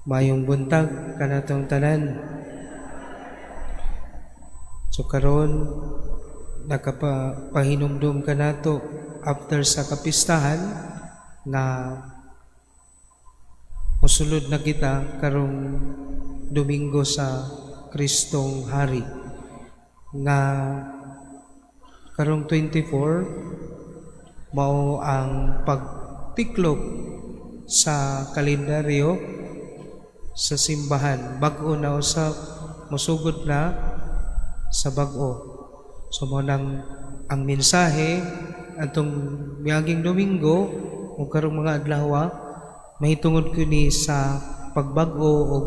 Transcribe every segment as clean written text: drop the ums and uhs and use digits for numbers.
Maayong buntag kanatong tanan. So karon nakapahinumdum kanato after sa kapistahan nga musulod na kita karong Domingo sa Kristong Hari nga karong 24 mao ang pagtiklop sa kalendaryo sa simbahan. Bag-o na usab, musugod na sa bag-o. So mao nang ang mensahe atong miaging Domingo ug karong mga adlaw mahitungod kini sa pagbag-o o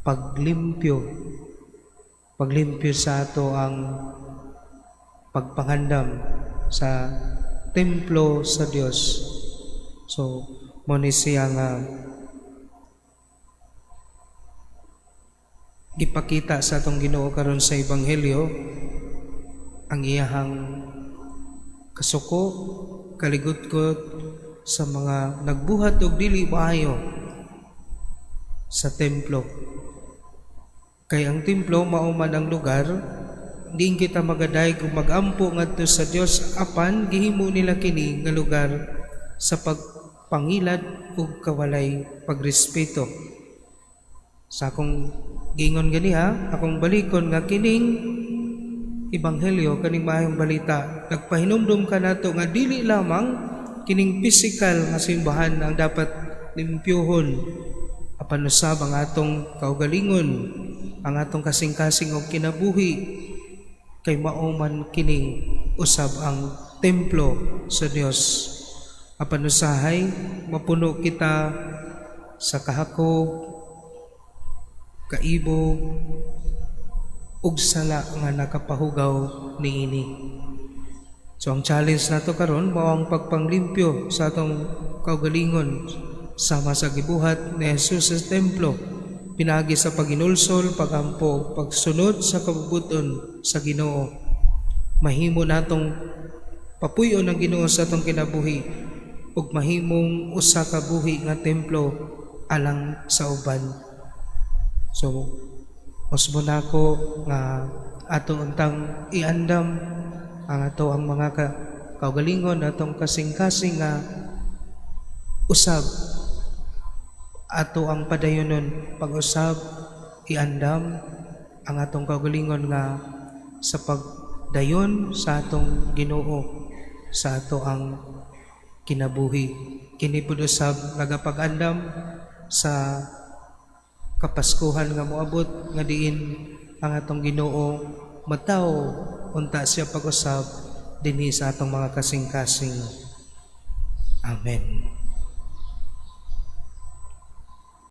paglimpyo sa ato ang pagpangandam sa templo sa Dios. So mao ni siya nga gipakita sa atong Ginoo karon sa ebanghelyo, ang iyahang kasuko, kaligutgot sa mga nagbuhat og dili maayo sa templo. Kay ang templo mao man ang lugar diin kita magadayeg ug magampo ngadto sa Dios, apan gihimo nila kini nga lugar sa pagpangilad ug kawalay pagrespeto. Sa akong giingon ganiha, akong balikon nga kining ebanghelyo, kaning maayong balita, nagpahinumdum kanato nga dili lamang kining physical nga simbahan ang dapat limpyuhon, apan usab ang atong kaugalingon, ang atong kasing-kasing og kinabuhi, kay mao man kini usab ang templo sa Dios. Apan usahay mapuno kita sa kahakog, kaibog ug sala nga nakapahugaw niini. So ang challenge nato karon mao ang pagpanglimpyo sa atong kaugalingon sama sa gibuhat ni Jesus sa templo pinaagi sa paginulsol, pagampo, pagsunod sa kabubut-on sa Ginoo. Mahimo natong papuy-on ang Ginoo sa atong kinabuhi ug mahimong usa ka buhi nga templo alang sa uban. So, usbon nako nga ato untang iandam ang ato ang mga kaugalingon, atong kasing-kasing nga usab ato ang padayonon pag-usab iandam ang atong kaugalingon nga sa pagdayon sa atong Ginoo sa ato ang kinabuhi. Kini pud usab nagapag-andam sa Kapaskuhan nga moabot nga diin ang atong Ginoo matawo unta siya pag-usab dinhi sa atong mga kasing-kasing. Amen.